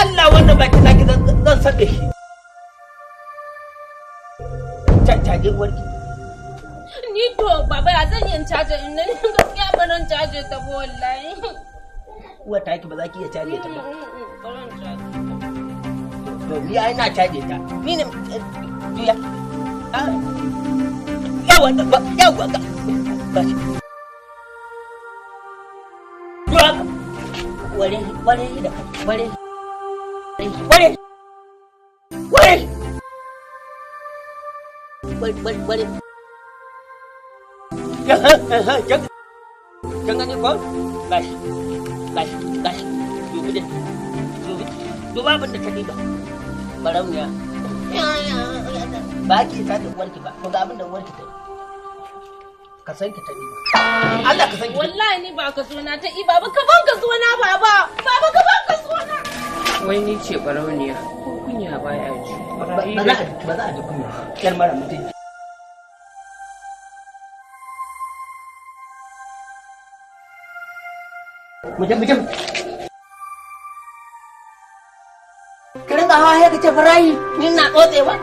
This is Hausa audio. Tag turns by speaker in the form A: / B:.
A: Allah, wannan baki naki zan sabe shi. Caje uwarki.
B: Ni to baba, ya zan yi in caje in nan? Gaskiya ba nan caje ta ba wallahi.
A: Uwar ta ki ba za ki iya caje ta ba?
B: Ba zan caje.
A: To ni ai na caje ta. Ni ne juya. Ah. Yawa ba, yawa ga. Ba shi. Juya. Ware, ware da ware. Ware. Ware. Ware, ware, ware. Kin gani ko? Gashi. Gashi, gashi. Dubi dai. Dubi. Duba abin da ta diba. Barauniya. Ba ki ta da uwarki ba. To ga abin da uwarki ta yi. Ka san ki ta diba. Allah, ka san ki.
B: Wallahi ni ba ka so na ta baba, ka ban ka so na, baba. Baba, ka ban ka so na.
C: Wai ni ce barauniya, ko kunya baya ji.
A: Ba za a ji kunya. Yar mara mutunci. Mu je, mu je. Ki rinka hawa sai ka ce farayi ni na tsotsewa.